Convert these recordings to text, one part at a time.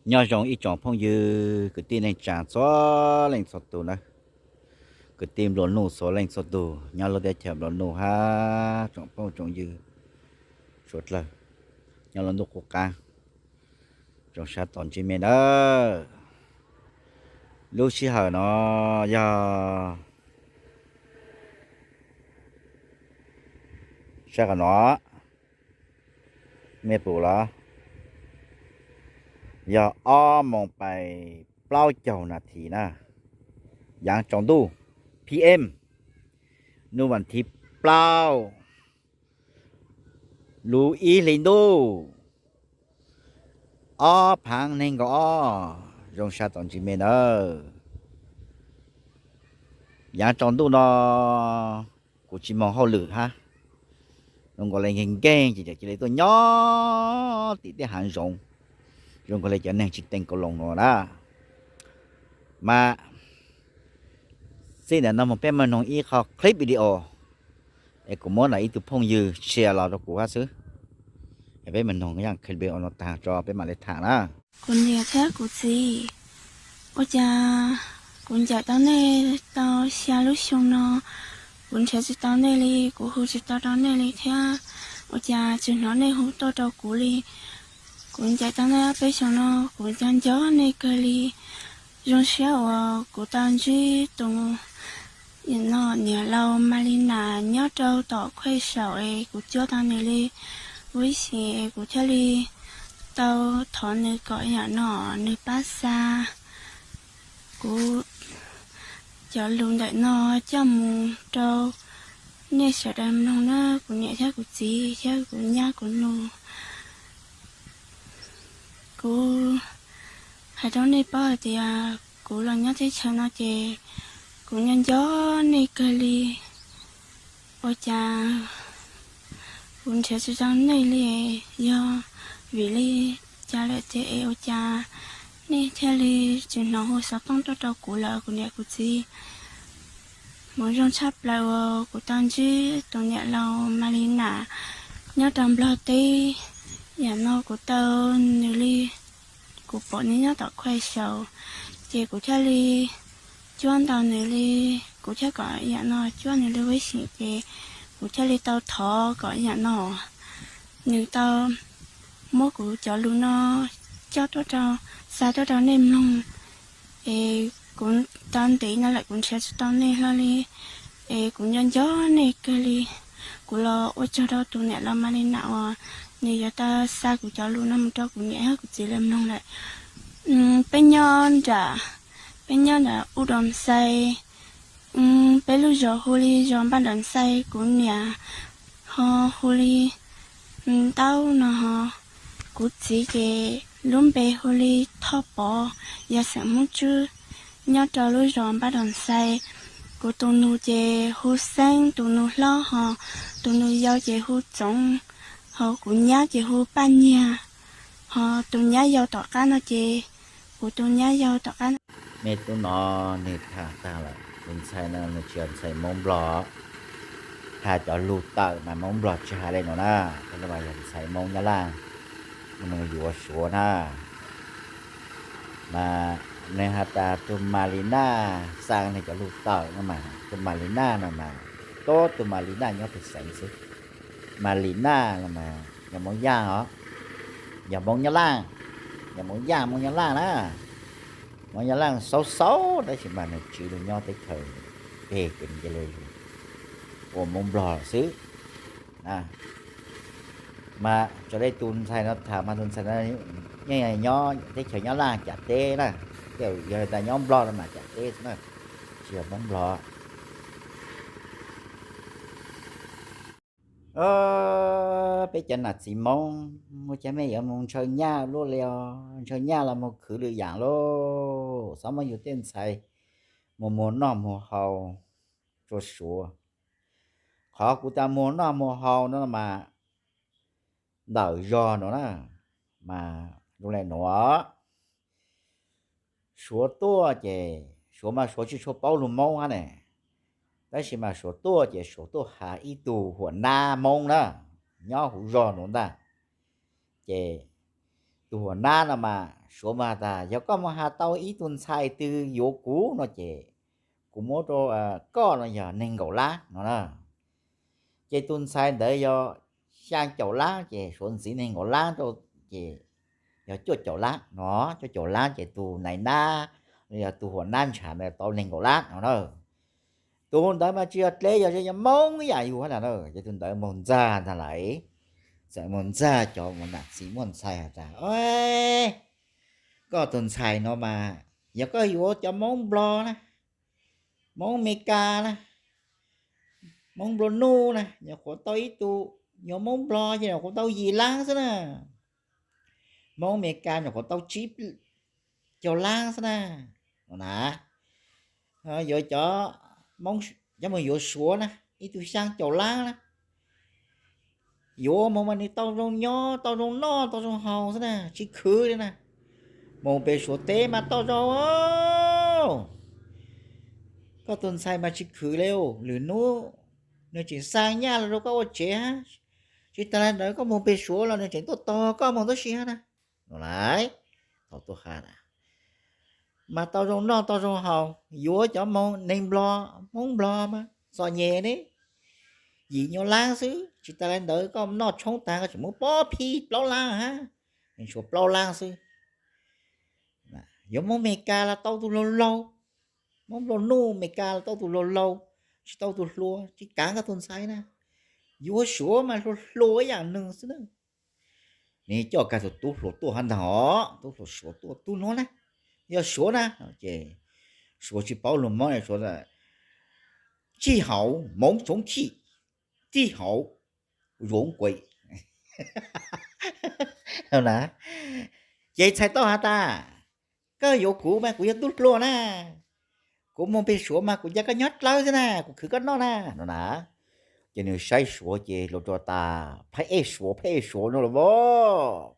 Nyob zoo ib tsoom phooj ywg kwv tij neej tsa txhua leej txhua tus na, kwv tij nplua nuj txhua leej txhua tus nyob lub teb chaws nplua nuj hab tsoom phooj tsoom ywg suav dlawg nyob lub ntuj qub qab, zoo sab tom ntsib me nawb. Lub sij hawm no yog sab qhov no, me pum los yog ob moos pais plaub caug nas this na, yaav tsaus ntuj, P M, nub vas thiv plaub, lub ib hli ntuj, ob phaav neeg nkaum ob, zoo sab tom ntsib me nawb. Yaav tsaus ntuj no kuv tsis moog hauj lwm hab, zoo nkaus le nkeeg nkeeg ces cia li tuaj nyob tim tej haav zoov, zoo nkaus le cov neeg tsis teem kaus loos no na. Mas txij ntawm no mus peb mam noog ib qho clip video es kuv muab ntawm ib tug phooj ywg share los rau kuv hab xwb. Es peb mam noog ib zaj clip video no taag tso peb mam li tham na. Kuv niam thiab kuv txiv, ua cas kuv ncaim tau nej tau xya lub xyoo no, kuv nrhiav tsis tau nej li, kuv hu tsis tau rau nej li thiab. Ua cas tsis hnov nej hu tuaj rau kuv li? Kuv ncaim tau nej ob peb xyoos no, kuv nco nco nej kawg li. Zoo siab uas kuv tau ntsib tus no niam laus Malina nyob rau tom Khuaj Saum es kuv cuab tau nws li vib xim es kuv thiaj li tau thov nws kom yam no nws pab xa kuv cov lus ntawm no coj mus rau nej sawv daws mloog na, kuv niam thiab kuv txiv thiab kuv nyab kuv nus. Kuv hais rau nej paub hais tias kuv los nyob teb chaws no ces kuv nco nco nej kawg li. Ua cas kuv nrhiav tsis tau nej li, yog vim li cas lawm tiag es ua cas nej thiaj li tsis hnov hu xov tooj tuaj rau kuv lawm kuv niam kuv txiv? Hmoov zoo tshaj plaws uas kuv tau ntsib tus niam laus Malina nyob rau Nplog teb. Yam no kuv tau nws li, kuv pom nws nyob tom Khuaj Saum, ces kuv thiaj li cuab ntau nws li, kuv thiaj kom yam no cuab nws li vib xim ces kuv thiaj li tau thov kom yam no nws tau muab kuv cov lus no coj tuaj rau, xa tuaj rau nej mloog. Es kuv tau ntev no lawm kuv nrhiav tsis tau nej hlo li, es kuv nco nco nej kawg li. Kuv los ua tsaug rau tus niam laus Malina uas nws yuav tau xa kuv cov lus no mus rau kuv niam thiab kuv txiv lawv mloog lawm. Peb nyob nram, peb nyob nram Ub Dom Xais, peb lub zos hu li zos Npaj Dom Xais, kuv niam ho hu li Ntaub no ho, kuv txiv ces lub npe hu li Thoj Pov, yog xeem Hmoob Tswb, nyob rau lub zos Npaj Dom Xais. Kuv tus nus ces hu Xeeb, tus nus hlob ho, tus nus yau ces hu Txoov, ho kuv nyab ces hu Paj Nyiag, ho tus nyab yau tom qab no ces, kuv tus nyab yau tom qab no. Me tub no nws tham tag lawm, tus ntxhais no nws tsis yog ntxhais Moob Nplog, tham cov lus tawm mas Moob Nplog tsis hais li no na, tab sis mas yog ntxhais Moob Nyab Laj, nws yuav Suav na. Mas nws has tas tus Malina xa nws cov lus tawm no mas, tus Malina no mas, tub tus Malina nyob pem xeev xwb. Malina no mas yog Moob Yaj os, yog Moob Nyab Laj, yog Moob Yaj Moob Nyab Laj na. Moob Nyab Laj xaub xaub tab sis mas nws tswv nws nyob teb chaws pem ces nws cia li ua Moob Nplog lawm xwb. Mas raws li tus ntxhais no tham mas tus ntxhais no yeej nyob teb chaws Nyab Laj Cam Teb na, yog tas nyob Nplog no mas Cam Teb xwb na, tsis yog Moob Nplog. Peb cov nam txiv Moob, ua cas mej yuav mus ntshaw nyaj luaj li os? Ntshaw nyaj los mus khwv lwm yaam lauj, txhob muab yus tej ntxhais mus muag noj muag haus rua Suav. Qhov kuv tas muag noj muag haus no mas ntawm zog no na, mas zoo le nuav. Suav tuaj ces Suav mas Suav tsis tshua paub lug Moob hab ne, tab sis mas Suav tuaj ces Suav tuaj has ib tug huam nab Moob na, nyob huv zog nuav ntag. Ces tus huam nab no mas Suav mas has tas, yog koj mus has tau ib tug ntxhais twg yuav kuv no ces kuv muab rau koj no yog nees nkaum lab no na. Ces tus ntxhais ntawd yog xyaa caum lab, ces Suav ntxiv nees nkaum lab rau, ces yog cuaj caum lab no. Cuaj caum lab ces tus nais nab, yog tus huam nab ntshav ntawd tau nees nkaum lab no na. Tus ntawd mas tsis yog dlev, yog ze yog Moob ib yam yus na. Ces tus ntawd moog ntxag ntag lais, txawm moog ntxag cov nam txiv muaj ntxhais has tas, koj tus ntxhais no mas yog koj yuav cov Moob Nplog na, Moob Amelikas na, Moob Nplua Nuj na, nyuam qhuav tau ib tug, yuav Moob Nplog ces nyuam qhuav tau yim lab xwb na. Moob Amelikas nyuam qhuav tau tsib caug lab xwb na. No na, yuav cov, cov moog yuav Suav na, ib tug xyaa caum lab na. Yuav moog mas nws tau zoo nyob, tau zoo noj, tau zoo haus xwb na, tsis khwv li na. Moog pem Suav teb mas tau zoo. Koj tus ntxhais mas tsis khwv li, lwm hnub nws tseem xa nyaj los rau koj ua tsev hab. Tsis tas li ntawd koj moog pem Suav los nws tseem tuaj tos koj moog tub si hab na. No lais, thaum tuaj has na, mas tau zoo noj tau zoo haus, yuav cov moog neeg Nplog, Hmoob Nplog mas txom nyem ne, yim nyuag lab xwb. Tsis tas li ntawd koj noj tshoob tag koj tseem muab pob phij plaub lab hab, neeg Suav plaub lab xwb. Yuav Moob Amelikas los tau tus laug laug, Moob Nplua Nuj Amelikas los tau tus laug laug, tsis tau tus hluas, tsis kav koj tus ntxhais na. Yuav Suav mas hluas hluas ib yam nws xwb na. Nws coj kag tus tub hluas tuaj hab ntag os, tub hluas Suav tuaj, tub nuav na, yog Suav na. Ces Suav tsis paub lug Moob, Suav txij hauv Moob Tsoov Chij, txij hauv Zoov Kuem na. Ces txhais tau has tas, koj yuav kuv mas kuv yog tub hluas na, kuv moog pem Suav mas kuv ncav koj nyob dlawb xwb na, kuv khwv koj noj na, no na. Ces nws saib Suav ces hluas rua tas, phab ej Suav, phab ej Suav no los as.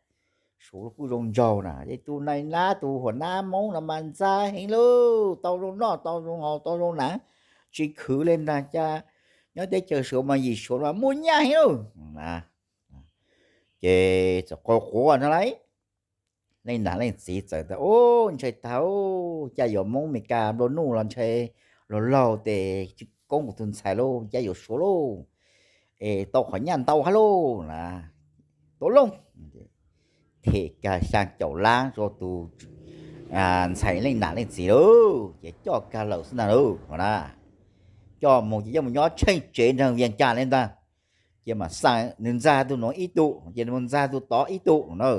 Suav kuj zoo nraug na, ces tus nai nab tus huam nab Moob no mas ntxag heev lauj, tau zoo noj tau zoo haus tau zoo hnav, tsis khwv li ntag. Cas nyob teb chaws Suav mas yim Suav mas muaj nyaj heev lauj. Ces txawm qhuav qhuav no lauj, leej nam leej txiv txawm tas, ub, ntshai tag, cas yuav Moob Amelikas Nplua Nuj los ntshai, laug laug tes tsis koob kuv tus ntxhais lauj, cas yuav Suav lauj, es tau qhov nyaj ntau hab lauj na. Tuav looj, them kag xyaa caum lab rua tus ntxhais leej nam leej txiv lauj, ces coj kag lawm xwb ntag lauj no na. Coj mus ces coj mus nyob tsheej tsev nraag Vias Cas le ntag. Ces mas xa nws ntxag tug nuav ib tug, ces nws mus ntxag tug tod ib tug na.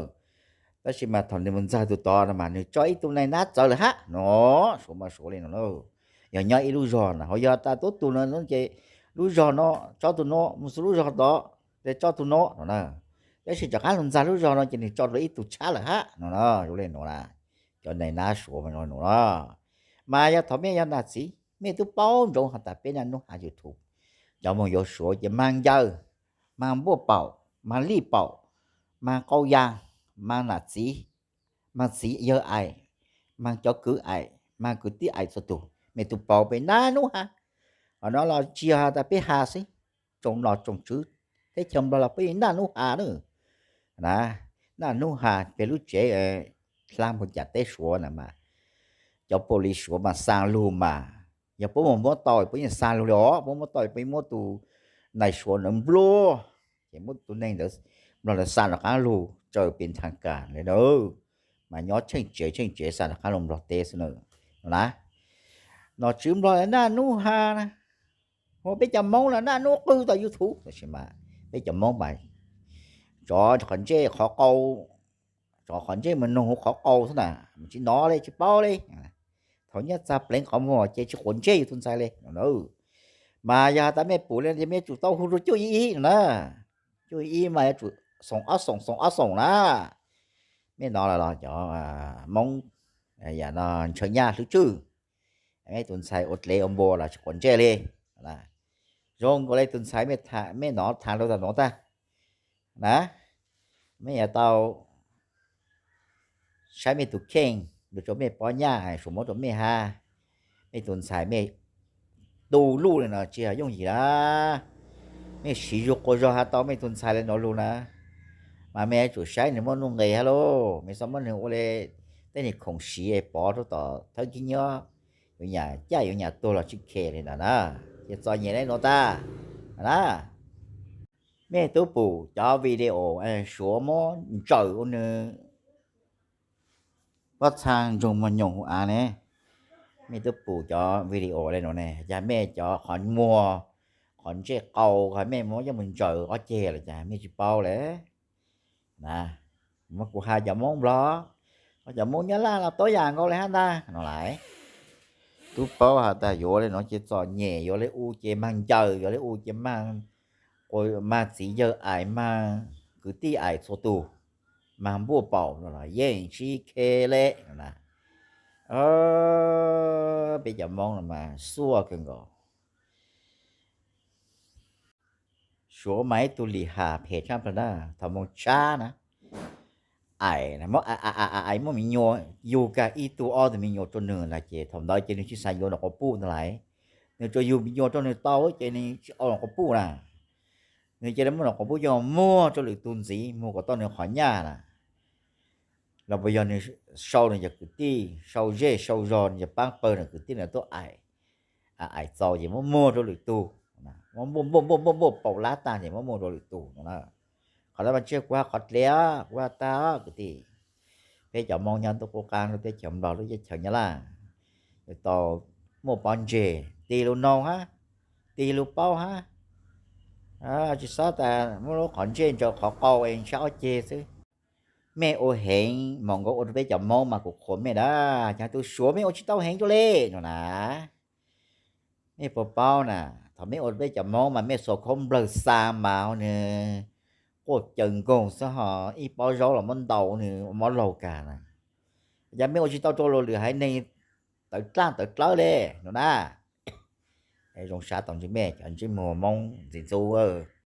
Tab sis mas thaum nws mus ntxag tug tod no mas nws tso ib tug nai nab txawv lawm hab no. Suav mas Suav li no na, yog nyob ib lub zog na, ho yog tas tub tug no ces lub zog no tso tug no, mus xu lub zog tod ces tso tug no no na. Tab sis rov qab lug ntxag lub zog no ces nws tso dlua ib tug tshab lawm hab no na. Zoo li no na, cov nai nab Suav mas zoo li no na. Mas yog thaum mej yog nam txiv mej tub paub ntsoov has tas peb naj nub has YouTube, cov moog yuav Suav ces maag ncaws, maag npuaj paum, maag lij paum, maag qau yas, maag nam txiv, maag txiv yawg aim, maag cov kwv aim, maag kwv tij aim txhua tug, mej tub paub peb naj nub has. Qhov no los tsis yog has tas peb has xwb, tsoom nom tsoom tswv teb chaws Nplog los puab yeej naj nub has na. Na, naj nub has peg lub tsev dlha moog cam teb Suav na mas, cov poj lis Suav mas xaa lug mas, yog puab moog muab tau puab yeej xaa lug li os, puab muab tau puab yeej muab tus nai Suav ntawd nplua, ces muab tus neeg ntawd, Nplog ntawd xaa rov qaab lug tsaws pes thaag kas le na. Mas nyob tsheej tsev tsheej tsev xaa rov qaab lug Nplog teb xwb na. No na, nom tswv Nplog naj nub has na, hu peb cov Moob los naj nub qw tau YouTube, tab sis mas peb cov Moob mas tsov qhov ntsej qhov qau, tsov qhov ntsej mus noog huv qhov qau xwb na, tsis nov li tsis paub li. Thaum nyaj txag pleev qhov muag ces tsis quav ntsej yus tus ntxhais li no na. Mas yog has tas mej pum li ces mej tsum tau hu rua cuaj ib ib no na. Cuaj ib ib mas yuav tsum xoom ob xoom xoom ob xoom na. Mej nov lawm los cov Moob, yam no ntshaw nyaj hlwb tswj, mej tus ntxhais ua dlev ua npua los tsis quav ntsej li. Zoo nkaus li tus ntxhais mej nov thaam rua tag nuav tag na, mej yuav tau saib mej tus kheej, lug rua mej pob nyaj, suav muab rua mej hab, mej tus ntxhais mej tu luj li no tsis yog yooj yim na. Mej siv zug quas zog has tau mej tus ntxhais li no lug na, mas mej yuav tsum saib nwg muaj nuj nqis hab lauj, mej txhob muab nwg ua li tej niag khoom siv es pov rau tom thawb kib nyob, yuav nyam caj yuav nyam tuag los tsis khe li ntawd na. Ces txom nyem li nuav tag na. Mej tub pum cov video Suav muab ntsaws ua nws pob txha ntsoog mos nyoos hauv av ne, mej tub pum cov video le nuav ne, cas mej cov qhov muag, qhov ntsej qau, qhov mej muab coj mus ntsaws ob ceg los cas mej tsis paub le na. Muab kuv has cov Moob Nplog, cov Moob Nyab Laj los tau yam nkaus li hab ntag no lais. Tub paub has tas yuav le nuav ces txom nyem, yuav le u ces mag ncaws, yuav le u ces mag, mag txiv yawg aim, mag kwv tij aim txhua tus, mag npuaj paum no los yeej tsis khe le no na. Peb cov Moob no mas xuaj kawg nkaus. Suav mas ib tug lim has phem tshaj plaws na, thaum moog tshab na, aim, aim muaj me nyuam, yug kag ib tug ob tug me nyuam rau nws na ces thaum ntawd ces nws tsis xav yuav nws quas puj ntag lais. Nws tsuas yug me nyuam rau nws tau ces nws tsis au nws quas puj na. Nws cia li muab nws quas puj coj muag rau lwm tug ntxiv, muag kom tau nws qhov nyaj na. Los puas yog nws sau nws cov kwv tij, sau zej sau zog, nws cov paab pawg, nws kwv tij nws tuaj aim, aim txaus ces muab muag rau lwm tug, muab npuaj npuaj npuaj npuaj paum lab tag ces muab muag rau lwm tug no na. Qhov no mas tsis yog kuv has qhov dleb, kuv has tag kwv tij. Peb cov Moob nyob ntuj qub qab lub teb chaws Nplog lub teb chaws Nyab Laj, yuav tau muaj pob ntseg tig lug noog hab, tig lug paub hab. Tsis xob tas muab lub qhov ntsej ntsaws qhov qau es ntshab ob ceg xwb. Mej ua heev moog nkaus ua rau peb cov Moob mas kuv qhuas mej na, cas tus Suav mej ua tsis tau heev dua le no na. Mej puas paub na, thaum mej ua rau peb cov Moob mas mej xuas khaub nplawg xa mas nws quaj caws nkoog xwb ho ib pob zaub los muab ntaus nws ua mob laug kag na. Cas mej ua tsis tau rau luag lwm haiv neeg tawv dlaab tawv dlawb le no na. Zoo sab tau ntsib mej cov ntsej muag Moob ntxim ntxub.